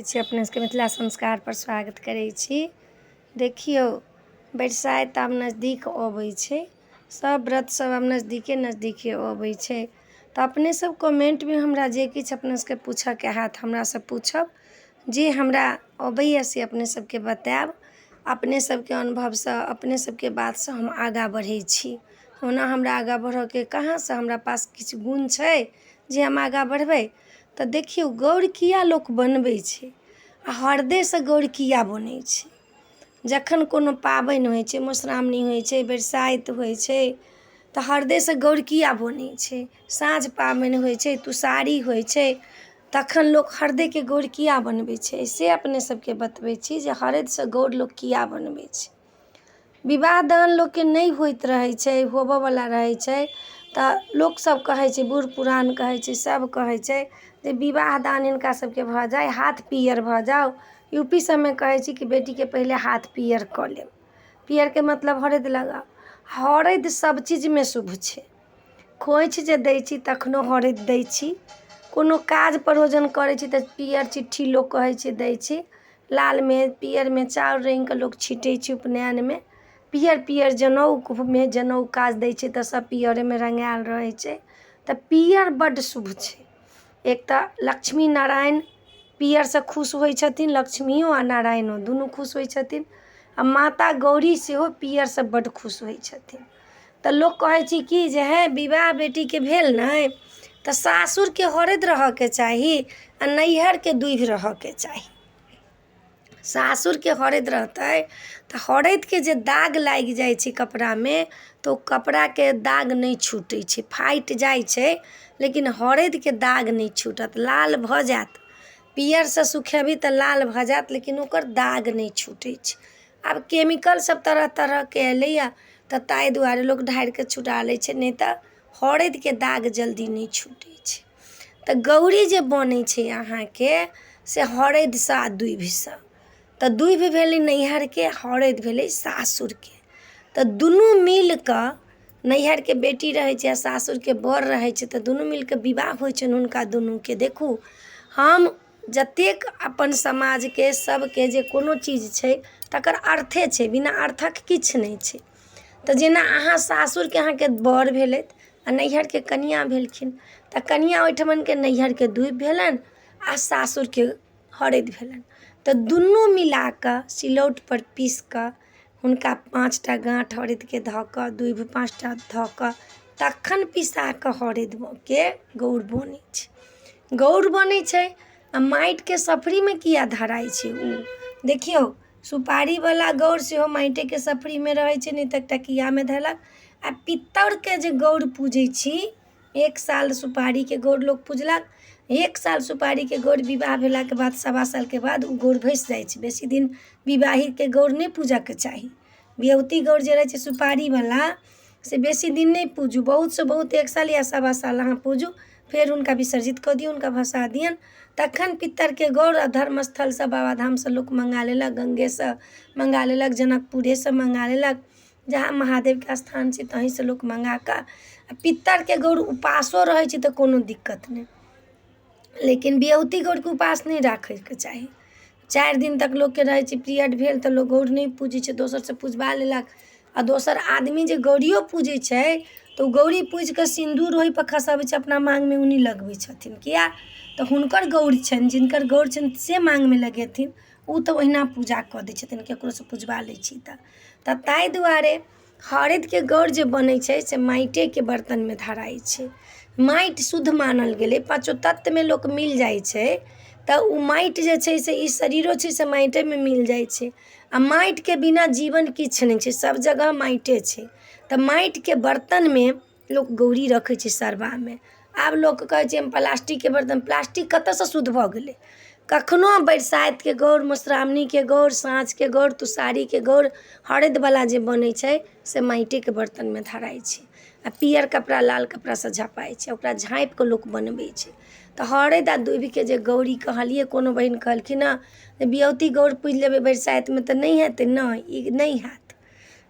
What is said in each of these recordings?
छी अपने सबके मिथिला संस्कारपर स्वागत करै छी। देखियौ, बरसाइत आब नजदीक अबै छै, सब व्रत सब आब नजदीके नजदीके अबै छै। तऽ अपने सब कमेन्टमे हमरा जे किछु अपने सबके पूछऽके हैत हमरासँ पूछब, जे हमरा अबैए से अपने सबके बतायब। अपने सबके अनुभवसँ, अपने सबके बातसँ हम आगाँ बढ़ै छी। ओना हमरा आगाँ बढ़ऽके कहाँसँ, हमरा पास किछु गुण छै जे हम आगाँ बढ़बै? तऽ देखियौ, गौर किया लोक बनबै छै आ हरदेसँ गौर किया बनै छै? जखन कोनो पाबनि होइ छै, मधुश्रावणी होइ छै, बरसाइत होइ छै, तऽ हरदेसँ गौर किया बनै छै? साँझ पाबनि होइ छै, तुसारी होइ छै, तखन लोक हरदेके गौर किया बनबै छै, से अपने सबके बतबै छी जे हरदिसँ गौर लोक किया बनबै छै। विवाह दान लोकके नहि होइत रहै छै, होबऽवला रहै छै, तऽ लोकसब कहै छै, बूढ़ पुरान कहै छै, सब कहै छै जे विवाह दान हिनका सबके भऽ जाइ, हाथ पीयर भऽ जाउ। यू पी सबमे कहै छै कि बेटीके पहिले हाथ पीयर कऽ लेब। पीयरके मतलब हरदि लगाउ। हरदि सब चीजमे शुभ छै। खोँइछ जे दै छी तखनो हरदि दै छी, कोनो काज परोजन करै छी तऽ पीयर चिट्ठी लोक कहै छै दै छै, लालमे पीयरमे चाउर रङ्गिके लोक छिटै छै। उपनयनमे पीयर पीयर जनउमे जनउ काज दै छै तऽ सब पीयरेमे रङ्गायल रहै छै। तऽ पीयर बड्ड शुभ छै। एक तऽ लक्ष्मी नारायण पीयरसँ खुश होइ छथिन, लक्ष्मियो आ नारायणो दुनू खुश होइ छथिन, आ माता गौरी सेहो पीयरसँ बड्ड खुश होइ छथिन। तऽ लोक कहै छै कि जे हे विवाह बेटीके भेल ने तऽ सासुरके हरदि रहऽके चाही आ नैहरके दूभि रहऽके चाही। सासुरके हरदि रहतै तऽ हरदिके जे दाग लागि जाइ छै कपड़ामे तऽ ओ कपड़ाके दाग नहि छूटै छै, फाटि जाइ छै लेकिन हरदिके दाग नहि छूटत, लाल भऽ जायत। पीयरसँ सुखेबही तऽ लाल भऽ जायत लेकिन ओकर दाग नहि छूटै छै। आब केमिकल सब तरह तरहके एलैए तऽ ताहि दुआरे लोक ढारिके छुटा लै छै, नहि तऽ हरदिके दाग जल्दी नहि छूटै छै। तऽ गौरी जे बनै छै अहाँके से हरदिसँ आ दूभिसँ। तऽ दूभि भेलै नैहरके, हरदि भेलै सासुरके। तऽ दुनू मिल कऽ नैहरके बेटी रहै छै आ सासुरके बर रहै छै, तऽ दुनू मिल कऽ विवाह होइ छनि हुनका दुनूके। देखू, हम जतेक अपन समाजके सबके जे कोनो चीज छै तकर अर्थे छै, बिना अर्थक किछु नहि छै। तऽ जेना अहाँ सासुरके अहाँके बर भेलथि आ नैहरके कनिआँ भेलखिन, तऽ कनिआँ ओहिठमनके नैहरके दूभि भेलनि आ सासुरके हरदि भेलनि। तऽ दुनू मिला कऽ सिलौटपर पीस कऽ हुनका 5टा गाँठ हरदिके धऽ कऽ, दूभि 5टा धऽ कऽ, तखन पिसा कऽ हरदिके गौर बनै छै। गौर बनै छै आ माटिके सफरीमे किया धराइ छै ओ? देखियौ, सुपारीवला गौर सेहो माटिएके सफरीमे रहै छै, नहि तऽ टकियामे धेलक। आ पित्तरके जे गौर पूजै छी, एक साल सुपारीके गौर लोक पुजलक, एक साल सुपारीके गौर विवाह भेलाके बाद 1.25 सालके बाद ओ गौर भसि जाइ छै। बेसी दिन विवाहितके गौर नहि पूजऽके चाही। बियौती गौर जे रहै छै सुपारीवला से बेसी दिन नहि पूजू, बहुतसँ बहुत 1 साल या 1.25 साल अहाँ पूजू, फेर हुनका विसर्जित कऽ दियौन, हुनका भसा दियौन। तखन पित्तरके गौर आ धर्मस्थलसँ बाबाधामसँ लोक मङ्गा लेलक, गङ्गेसँ मङ्गा लेलक, जनकपुरेसँ मङ्गा लेलक, जहाँ महादेवके स्थान छै तहीँसँ लोक मङ्गा कऽ आ पित्तरके गौर उपासो रहै छै तऽ कोनो दिक्कत नहि, लेकिन बियौती गौरके उपास नहि राखैके चाही। 4 दिन तक लोकके रहै छै पीरियड भेल तऽ लोक गौर नहि पूजै छै, दोसरसँ पुजबा लेलक। आ दोसर आदमी जे गौरियो पूजै छै तऽ ओ गौरी पूजि कऽ सिन्दूर ओहिपर खसबै छै, अपना माँगमे ओ नहि लगबै छथिन। किया तऽ हुनकर गौर छनि, जिनकर गौर छनि से माँगमे लगेथिन, ओ तऽ ओहिना पूजा कऽ दै छथिन, ककरोसँ पुजबा लै छी। तऽ ताहि दुआरे हरदिके गौर जे बनै छै से माटिएके बर्तनमे धराइ छै। माटि शुद्ध मानल गेलै, पाँचो तत्वमे लोक मिल जाइ छै, तऽ ओ माटि जे छै से ई शरीरो छै से माटिएमे मिल जाइ छै। आ माटिके बिना जीवन किछु नहि छै, सब जगह माटिए छै। तऽ माटिके बर्तनमे लोक गौरी रखै छै सरबामे। आब लोक कहै छै हम प्लास्टिकके बर्तन, प्लास्टिक कतऽसँ शुद्ध भऽ गेलै? कखनो बरसाइतके गौर, मधुश्रावणीके गौर, साँझके गौर, तुसारीके गौर, हरदिवला जे बनै छै से माटिएके बर्तनमे धराइ छै आ पीयर कपड़ा लाल कपड़ासँ झपाइ छै, ओकरा झाँपिकऽ लोक बनबै छै। तऽ हरदि आ दूभिके जे गौरी कहलियै, कोनो बहिन कहलखिन हँ जे बियौती गौर पूजि लेबै बरसाइतमे तऽ नहि हेतै? नहि, ई नहि हैत,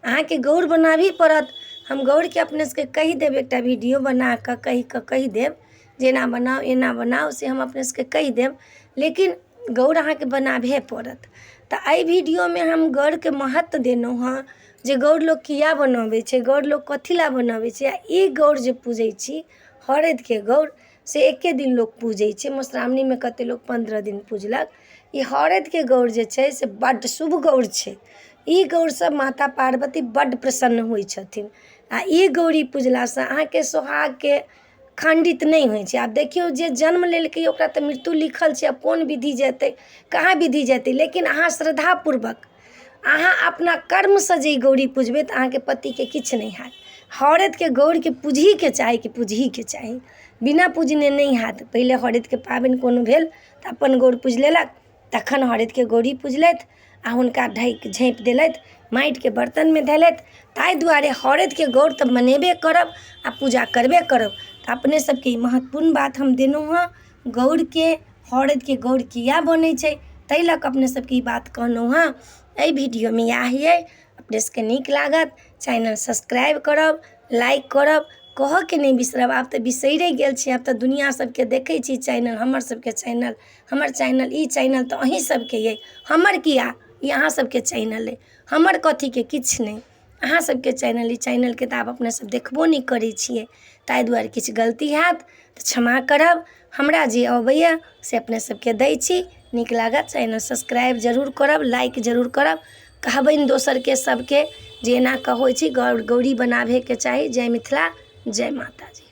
अहाँके गौर बनाबही पड़त। हम गौरके अपने सबके कहि देब, एकटा वीडियो बना कऽ कहि कऽ कहि देब जे एना बनाउ एना बनाउ, से हम अपने सबके कहि देब। लेकिन गौर अहाँके बनाबहे पड़त। तऽ एहि वीडियोमे हम गौरके महत्व देलहुँ हँ जे गौर लोक किया बनबै छै, गौर लोक कथी लए बनबै छै। आ ई गौर जे पूजै छी हरदिके गौर, से एके दिन लोक पूजै छै। मधुश्रावणीमे कते लोक 15 दिन पुजलक। ई हरदिके गौर जे छै से बड्ड शुभ गौर छै। ई गौरसँ माता पार्वती बड्ड प्रसन्न होइ छथिन आ ई गौरी पुजलासँ अहाँके सोहागके खण्डित नहि होइ छै। आब देखियौ, जे जन्म लेलकै ओकरा तऽ मृत्यु लिखल छै। आब कोन विधि जेतै, कहाँ विधि जेतै, लेकिन अहाँ श्रद्धापूर्वक अहाँ अपना कर्मसँ जे ई गौरी पुजबै तऽ अहाँके पतिके किछु नहि हैत। हरदिके गौरके पूजहीके चाही कि पूजहीके चाही, बिना पूजने नहि हैत। पहिले हरदिके पाबनि कोनो भेल तऽ अपन गौर पूजि लेलक, तखन हरदिके गौरी पुजलथि आ हुनका ढकि झाँपि देलथि, माटिके बर्तनमे धेलथि। ताहि दुआरे हरदिके गौर तऽ मनेबे करब आ पूजा करबे करब। तऽ अपने सबके ई महत्वपूर्ण बात हम देलहुँ हँ, गौरके हरदिके गौर किया बनै छै, ताहि लऽ कऽ अपने सबके ई बात कहलहुँ हँ। एहि वीडियोमे इएह अइ। अपने सबके नीक लागत चैनल सब्सक्राइब करब, लाइक करब, कहऽके नहि बिसरब। आब तऽ बिसैरे गेल छी, आब तऽ दुनिआँ सबके देखै छी चैनल, हमर सबके चैनल, हमर चैनल, ई चैनल तऽ अहीँ सबके अइ, हमर किया, ई अहाँ सबके चैनल अइ, हमर कथीके किछु नहि, अहाँ सबके चैनल। ई चैनलके तऽ आब अपने सब देखबो नहि करै छियै। ताहि दुआरे किछु गलती हैत तऽ क्षमा करब। हमरा जे अबैए से अपने सबके दै छी। नीक लागत चैनल सब्सक्राइब जरूर करब, लाइक जरूर करब, कहबनि दोसरके सबके जे एना कऽ होइ छै, गौरी बनाबेके चाही। जय मिथिला, जय माताजी।